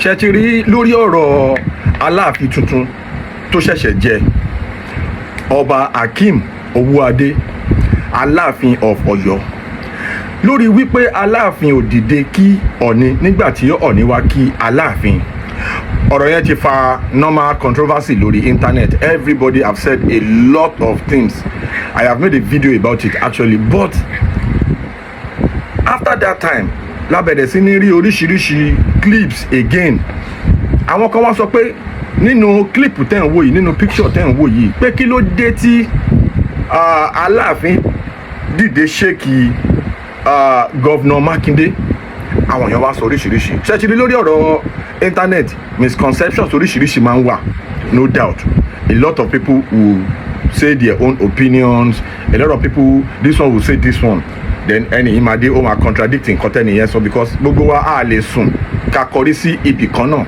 Ṣe ti rí lórí ọ̀rọ̀ Aláàfin tuntun tó ṣẹ̀ṣẹ̀ jẹ, Ọba Akeem Owóadé, Aláàfin of Ọ̀yọ́, lórí wípé Aláàfin ò dìde kí Ọ̀ni nígbà tí Ọ̀ni wá kí Aláàfin? Ọ̀rọ̀ yẹn ti fa normal controversy lórí internet. Everybody have said a lot of things. I have made a video about it, actually. But after that time, la bẹ̀rẹ̀ sí ní rí oríṣiríṣi clips again. Àwọn kan wá sọ pé nínú clip tẹ́ ń wò yìí, nínú picture tẹ́ ń wò yìí, pé kí ló dé tí Aláàfin dìde shake Governor Mákindé? Àwọn èèyàn wá sọ oríṣiríṣi. Ṣé ẹ rí, lórí ọ̀rọ̀ internet, misconceptions oríṣiríṣi máa ń wà. No doubt, a lot of people will say their own opinions. A lot of people, this one will say this one, then ẹni yìí máa dé, ó máa contradict nǹkan tẹ́ni yẹn sọ, because gbogbo wa á lè sùn ká kọrí sí ibì kan náà.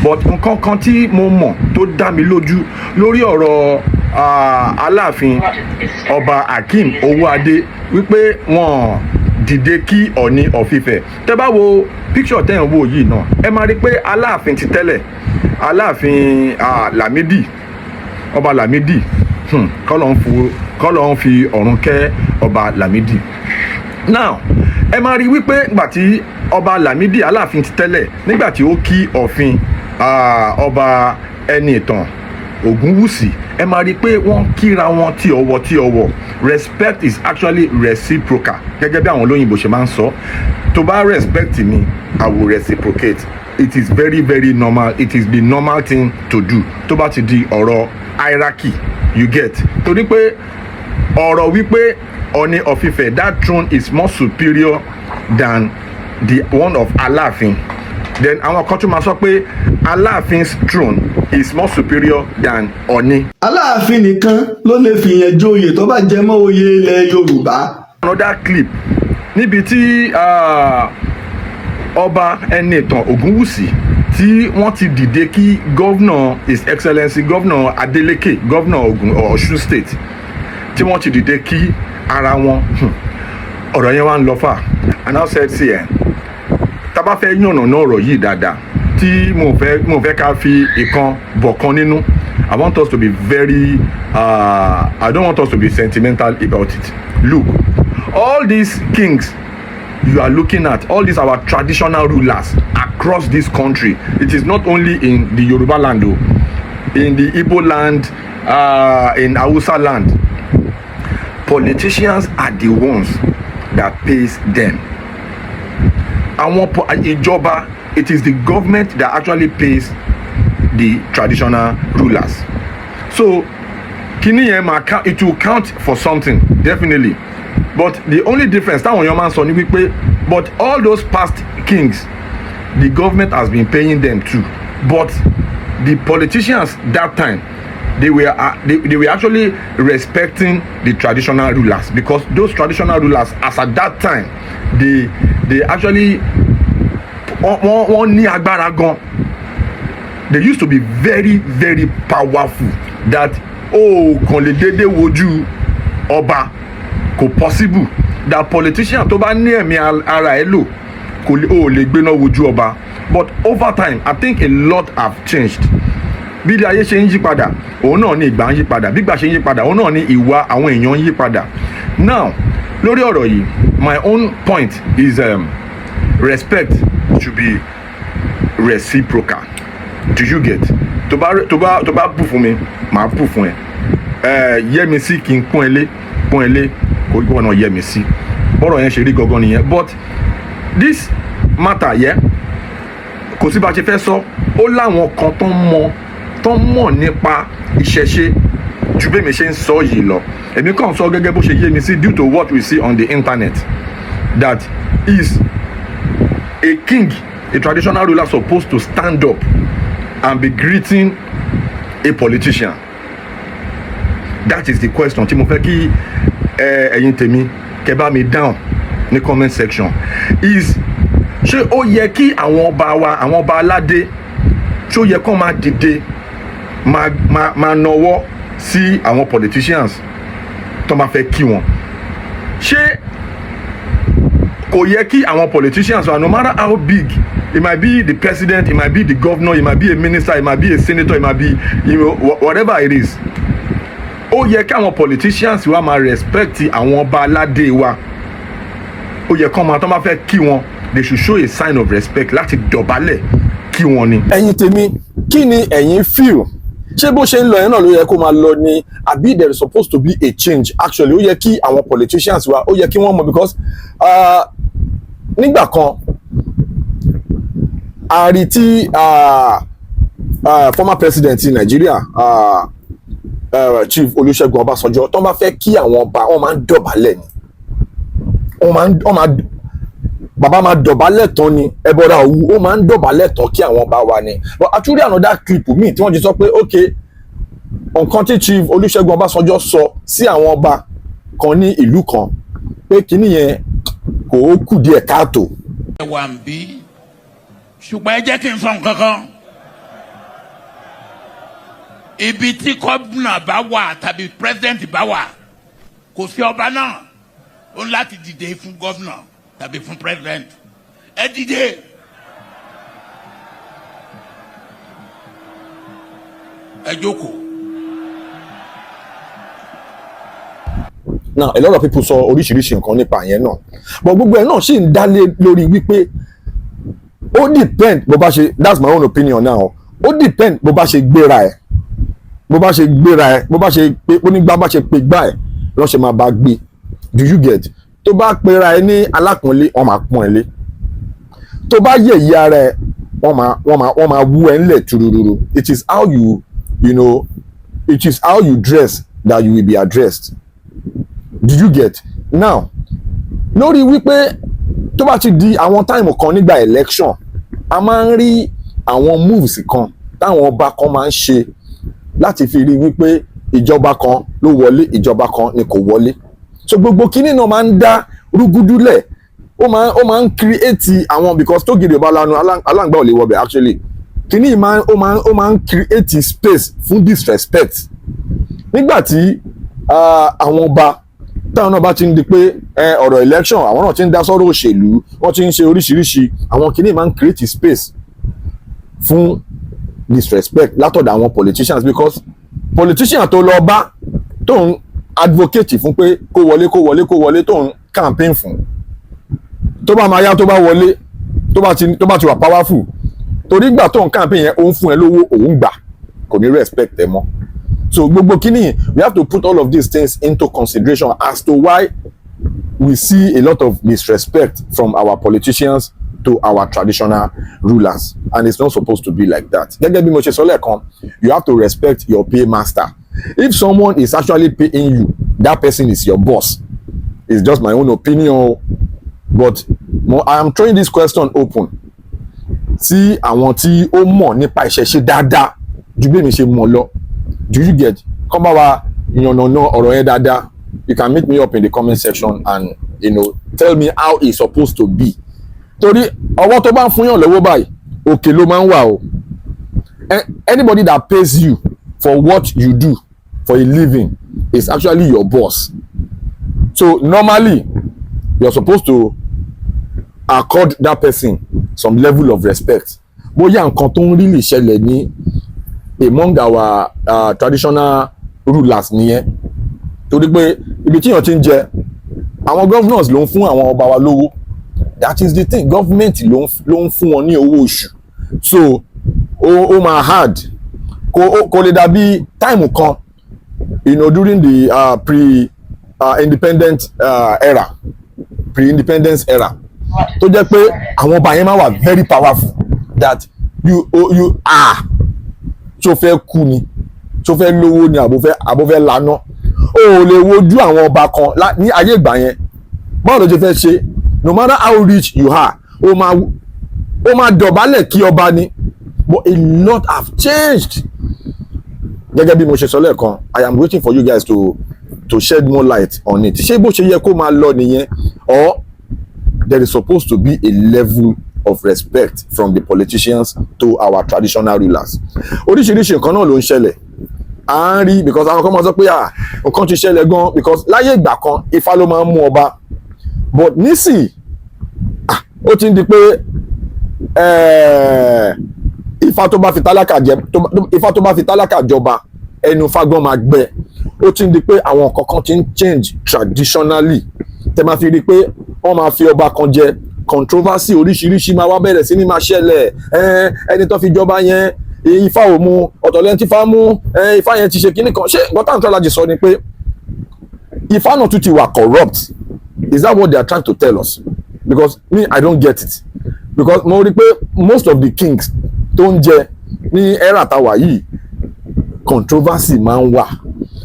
But nǹkan kan tí mo mọ̀ tó dá mi lójú lórí ọ̀rọ̀ Aláàfin, Ọba Akeem Owóadé, wípé wọ́n dìde kí Ọ̀ní of Ifẹ̀, tẹ́ bá wo picture tẹ́ ń wò yìí náà, ẹ máa rí pé Aláàfin ti tẹ́lẹ̀, Aláàfin Lámídì, Ọba Lámídì, kọ́lọ̀ ń fi ọ̀run kẹ́ Ọba Lámídì. Now, ẹ máa rí wípé nígbà tí Ọba Lámídì, Aláàfin ti tẹ́lẹ̀, nígbà tí ó kí ọ̀fin, Ọba Ẹniìtàn Ògúnwùsì, ẹ máa rí i pé wọ́n kíra wọn tí ọwọ́ tí ọwọ́. Respect is actually reciprocal, gẹ́gẹ́ bí àwọn olóyìnbó ṣe máa ń sọ. Tó bá respect me, I will reciprocate. It is very, very normal. It is the normal thing to do tó bá ti di ọ̀rọ̀ hierarchy, you get? Torí pé ọ̀rọ̀ wípé Ọ̀ní of Ifẹ̀, that throne is more superior than the one of Aláàfin, then àwọn kan tún máa sọ pé Aláàfin's throne is more superior than Ọ̀ní. Aláàfin nìkan ló lè fìyàn joyè tó bá jẹ mọ́ oyè ilẹ̀ Yorùbá. Another clip níbi tí Ọba Ẹniìtàn Ògúnwùsì tí wọ́n ti dìde kí Governor, His Excellency Governor Adeleke, Governor Ogun Ọ̀ṣun State, tí wọ́n ti dìde kí ara wọn. Ọ̀rọ̀ yẹn wá ń lọ fà, and I said, "See, ẹ̀ tá bá fẹ́ yànnàná ọ̀rọ̀ yìí dáadáa, tí mo fẹ́ ká fi ìkan bọ̀ kan nínú, I want us to be very I don't want us to be sentimental about it. Look, all these kings you are looking at, all these our traditional rulers across this country, it is not only in the Yoruba land o, in the Igbo land, in Hausa land, politicians are the ones that pays them. Àwọn ìjọba, it is the government that actually pays the traditional rulers. So kini yẹn máa count, it will count for something, definitely. But the only difference táwọn èèyàn máa ń sọ ni wípé, but all those past kings, the government has been paying them too, but the politicians that time, they were actually respecting the traditional rulers, because those traditional rulers, as at that time, they actually, wọ́n ní agbára gan. They used to be very, very powerful that o kàn lè dédé wojú ọba, kò possible that politician tó bá ní ẹ̀mí ara ẹ̀ lò kò lè, o lè gbéná wojú ọba. But over time, I think a lot have changed. Bí ilé ayé ṣe ń yí padà, òun náà ní ìgbà ń yí padà. Bí ìgbà ṣe ń yí padà, òun náà ní ìwà àwọn èèyàn ń yí padà. Now, lórí ọ̀rọ̀ yìí, my own point is, respect should be reciprocal. Do you get? Tó bá bù fún mi, màá bù fún ẹ. Ẹ yẹ mi sí kí n pọ́n ẹ lé, pọ́n ẹ lé kó ìwọ náà yẹ mi sí. Bọ́rọ̀ yẹn ṣe rí gangan nìyẹn. But this matter yẹ, kò sí bá a ṣe fẹ́ sọ. Ó láwọn kan tó ń mọ̀ nípa ìṣẹ̀ṣe ju bí mi ṣe ń sọ yìí lọ. Èmi kàn sọ gẹ́gẹ́ bó ṣe yé mi sí, due to what we see on the internet, that is a king, a traditional ruler, supposed to stand up and be greeting a politician? That is the question tí mo fẹ́ kí ẹ̀yin tèmi kẹ́ bá mi down ní comment section, is ṣé ó yẹ kí àwọn ọba wa, àwọn ọba aládé, ṣó yẹ kó máa dìde, máa nọwọ́ sí àwọn politicians tó máa fẹ́ kí wọn? Ṣé kò yẹ kí àwọn politicians wa, no matter how big It might be the president, it might be the governor, it might be a minister, it might be a senator, it might be whatever it is. Ó yẹ kí àwọn politicians wa máa respect àwọn ọba aládé wa. Ó yẹ kán máa, tó máa fẹ́ kí wọn, they should show a sign of respect láti dọ̀bálẹ̀ kí wọn ni. Ẹ̀yin tèmi, kí ni ẹ̀yin feel? Ṣé bó ṣe ń lọ yẹn náà ló yẹ kó máa lọ ni, àbí there is supposed to be a change? Actually, ó yẹ kí àwọn politicians wa, ó yẹ kí wọ́n mọ̀, because nígbà kan a rí tí former president Nàìjíríà, Chief Olúṣẹ́gun Ọbásanjọ́, tó bá fẹ́ kí àwọn ọba, wọ́n máa ń dọ̀bálẹ̀ ni. Wọ́n máa ń wọ́n máa bàbá máa dọ̀bálẹ̀ tán ni. Ẹbọra òwú, ó máa ń dọ̀bálẹ̀ tán kí àwọn ọba wa ni. But actually, another clip míì tí wọ́n ti sọ pé, ok, nǹkan tí Chief Olúṣẹ́gun Ọbásanjọ́ sọ sí àwọn ọba kan ní ìlú kan, pé kíní yẹn kò, ó kù díẹ̀ káàtó. Ẹ wà ń bí, ṣùgbọ́n ẹ jẹ́ kí n sọ nǹkan kan. Ibi tí gómìnà bá wà tàbí president bá wà, kò sí ọba náà, ó ní láti dìde fún gómìnà tàbí fún president. Ẹ dìde. Ẹ jókòó. Now, a lot of people sọ oríṣiríṣi nǹkan nípa yẹn náà, but gbogbo ẹ̀ náà sì ń dálé lórí wípé ó depend bó bá ṣe, that's my own opinion now, ó depend bó bá ṣe gbéra ẹ̀, bó bá ṣe gbéra ẹ̀, bó bá ṣe pé onígbà bá ṣe pé gbá ẹ̀ lọ́ ṣe máa bá gbé. Do you get? Tó bá pera ẹ ní alápọ̀nlé, wọ́n máa pọ́n ẹ lé. Tó bá yẹ̀yẹ́ ara ẹ, wọ́n máa wú ẹ ńlẹ̀ turururu. It is how you you know it is how you dress that you will be addressed. Do you get? Now, lórí wípé tó bá ti di àwọn time kan nígbà election, a máa ń rí àwọn moves kan táwọn ọba kan máa ń ṣe láti fi rí wípé ìjọba kan ló wọlé, ìjọba kan ni kò wọlé. So gbogbo kinní náà máa ń dá rúgúdú lẹ̀, ó máa ń create àwọn, because tó gidi ọba lanu, aláǹgbá ò lè wọbẹ̀. Actually, kinní yìí máa ń ó máa ń ó máa ń create space fún disrespect nígbà tí àwọn ọba táwọn náà bá ti ń di pé ọ̀rọ̀ election, àwọn náà ti ń dá sọ́rọ̀ òṣèlú, wọ́n ti ń ṣe oríṣiríṣi àwọn kinní, máa ń create space fún disrespect látọ̀dọ̀ àwọn politicians, because politician tó lọ bá, tó ń advocate fún pé kó wọlé, kó wọlé, kó wọlé, tó ń campaign fún, tó bá máa yá, tó bá wọlé, tó bá ti wà powerful, torí ìgbà tó ń campaign yẹn, ó ń fún ẹ lówó, òun gbà, kò ní respect ẹ mọ́. So gbogbo kíní, we have to put all of these things into consideration as to why we see a lot of disrespect from our politicians to our traditional rulers, and it's not supposed to be like that. Gẹ́gẹ́ bí mo ṣe sọ lẹ́ẹ̀kan, you have to respect your paymaster. If someone is actually paying you, that person is your boss. It's just my own opinion, but mo, I am throwing this question open sí àwọn tí ó mọ̀ nípa ìṣẹ̀ṣe dáadáa ju bí èmi ṣe mọ̀ lọ. Do you get? Kọ́ bá wa yànnàná ọ̀rọ̀ yẹn dáadáa. You can meet me up in the comment section and tell me how it's supposed to be, torí ọwọ́ tó bá ń fún yàn lọ́wọ́ báyìí, òkè ló máa ń wà o. Anybody that pays you for what you do for a living is actually your boss. So normally, you're supposed to accord that person some level of respect. Bóyá nǹkan tó ń really ṣẹlẹ̀ ní among our traditional rulers nìyẹn, torí pé ibi tíyàn ti ń jẹ, àwọn governors ló ń fún àwọn ọba wa lówó. That is the thing. Government ló ń fún wọn ní owó oṣù. So ó máa hard, kò lè dàbí time kan during the pre independent era, pre-independence era, tó jẹ́ pé àwọn ọba yẹn máa wà very powerful that you oh, you ah, tó fẹ́ kú ni, tó fẹ́ lówó ni, àbó fẹ́ laná, o ò lè wojú àwọn ọba kan ní ayé ìgbà yẹn. Báwo ló ṣe fẹ́ ṣe? No matter how rich you are, ó máa dọ̀bálẹ̀ kí ọba ni. But a lot have changed. Gẹ́gẹ́ bí mo ṣe sọ lẹ́ẹ̀kan, I am waiting for you guys to shed more light on it. Ṣé bó ṣe yẹ kó máa lọ nìyẹn, or there is supposed to be a level of respect from the politicians to our traditional rulers? Oríṣiríṣi nǹkan náà ló ń ṣẹlẹ̀, à ń rí, because àwọn kan máa sọ pé, ah, nǹkan ti ṣẹlẹ̀ gan, because láyé ìgbà kan, Ifá ló máa ń mú ọba, but nísìnyí, ah, ó ti ń di pé Ifá tó bá fi tálákà jẹ ifá tó bá fi tálákà jọba, ẹnu fagbọ́n máa gbẹ. Ó ti ń di pé àwọn nǹkan kan ti ń change traditionally. Tẹ máa fi rí i pé wọ́n máa fi ọba kan jẹ, controversy oríṣiríṣi máa wá bẹ̀rẹ̀ sí ní máa ṣẹlẹ̀. Ẹni tó fi jọba yẹn, ifá ò mu ọ̀tọ̀ lẹ́ni tí ifá mú. Ifá yẹn ti ṣe kíní kan. Ṣé nǹkan táwọn tó láti sọ ni pé ifá náà tún ti wà corrupt? Is that what they are trying to tell us? Because me, I don't get it, because mo rí i pé most of the kings tó ń jẹ ní era táwa yìí, controversy máa ń wà.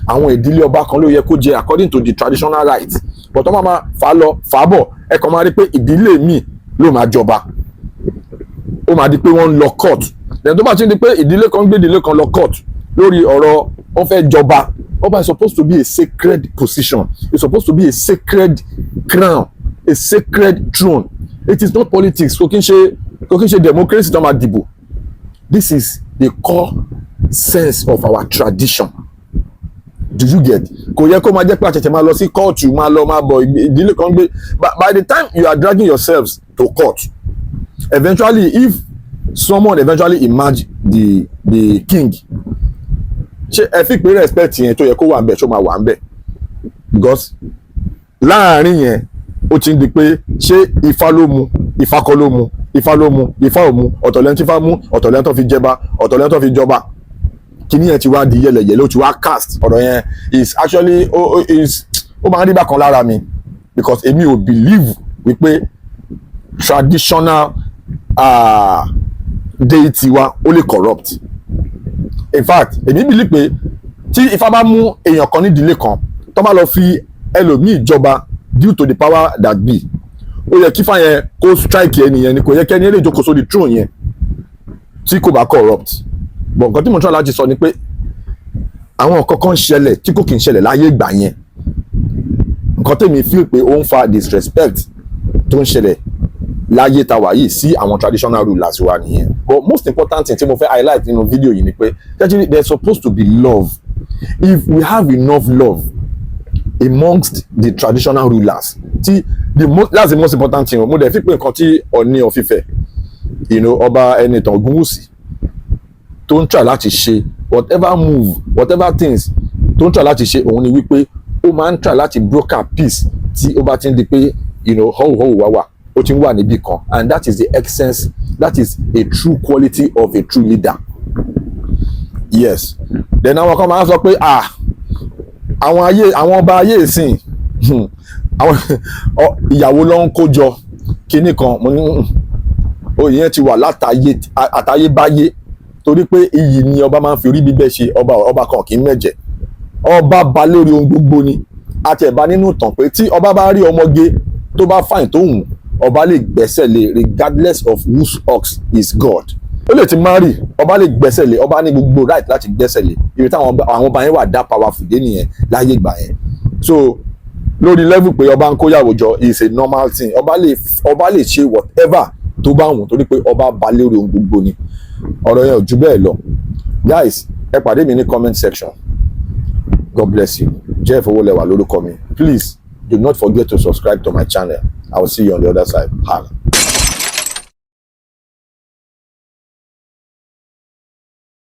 Àwọn ìdílé ọba kan ló yẹ kó jẹ according to the traditional right, but wọ́n máa fà á lọ fà á bọ̀, ẹ kàn máa rí pé ìdílé míì ló máa jọba. Ó máa di pé wọ́n ń lọ court. Then tó bá ti ń di pé ìdílé kan gbé ìdílé kan lọ court lórí ọ̀rọ̀ wọ́n fẹ́ jọba, ọba is supposed to be a sacred position. It's supposed to be a sacred crown, a sacred throne. It is not politics. Kò kí n ṣe democracy tó máa dìbò. This is the core sense of our tradition. Do you get? Kò yẹ kó máa jẹ́ pé àṣẹ̀ṣẹ̀ máa lọ sí kóòtù, máa lọ máa bọ̀, ìdílé kan gbé. By the time you are dragging yourselves to court, eventually, if someone eventually emerge the king, ṣé ẹ fi pé respect yẹn tó yẹ kó wà ń bẹ̀, ṣó máa wà ń bẹ̀? Because láàárín yẹn, ó ti ń di pé ṣé ifá ló mu, ifá kọ́ ló mu, ifá ló mu, ifá ò mu, ọ̀tọ̀ lẹ́ni tí ifá mú, ọ̀tọ̀ lẹ́ni tó fi jẹba, ọ̀tọ̀ lẹ́ni tó fi jọba. Kíní yẹn ti wá di yẹlẹyẹlẹ, ó ti wá cast. Ọ̀rọ̀ yẹn is actually ó is ó máa ń rí bákan lára mi, because èmi ò believe wípé traditional deity wa ó lè corrupt. In fact, èmi believe pé tí ifá bá mú èèyàn kan nídìílé kan, tó bá lọ fi ẹlòmíì jọba, due to the power that be, ó yẹ kí ifá yẹn kó strike ẹni yẹn ni. Kò yẹ kí ẹni lè jókòó sórí throne yẹn tí kò bá corrupt. But nǹkan tí mo try láti sọ ni pé àwọn nǹkan kan ń ṣẹlẹ̀ tí kò kì í ṣẹlẹ̀ láyé ìgbà yẹn. Nǹkan tèmi feel pé ó ń fa disrespect tó ń ṣẹlẹ̀ láyé ta wà yìí sí àwọn traditional rulers wa nìyẹn. But most important thing tí mo fẹ́ highlight nínú fídíò yìí ni pé actually there's supposed to be love. If we have enough love amongst the traditional rulers, tí the most, that's the most important thing. Mo dẹ̀ fi pé nǹkan tí Ọọ̀ni of Ifẹ̀, Ọba Ẹnìtàn Ògúnwùsì, tó ń try láti ṣe, whatever move, whatever things tó ń try láti ṣe, òun ni wípé ó máa ń try láti broker peace tí ó bá ti ń di pé họ́wùhọ́wù wá wà, ó ti ń wà níbì kan. And that is the essence, that is a true quality of a true leader. Yes. Then àwọn kan máa ń sọ pé, ah, àwọn ayé, àwọn ọba ayé ìsìn, àwọn ìyàwó ló ń kó jọ kinní kan. Mo ní oyè yẹn ti wà látàyè àtayébáyé, torí pé iyì ni ọba máa ń fi orí bíbẹ́ ṣe. Ọba kan kì í mẹ̀jẹ̀. Ọba ba lórí ohun gbogbo ni. Àti ẹ̀bá nínú ìtàn pé tí ọba bá rí ọmọge tó bá fine tó hùn, ọba lè gbẹ́sẹ̀ lé, regardless of whose ox is gored. Ó lè ti marry, ọba lè gbẹ́sẹ̀ lé. Ọba ní gbogbo right láti gbẹ́sẹ̀ lé. Ibi táwọn àwọn ọba yẹn wà dá powerful dé nìyẹn láyé ìgbà yẹn. So lórí level pé ọba ń kóyàwó jọ is a normal thing. Ọba lè ṣe whatever tó bá wùn, torí pé ọba ba lórí ohun gbogbo ni. Ọ̀rọ̀ yẹn ò ju bẹ́ẹ̀ lọ. Guys, ẹ pàdé mi ní comment section. God bless you. Jeff Owólẹwà lórúkọ mi. Please do not forget to subscribe to my channel. I will see you on the other side. Hala.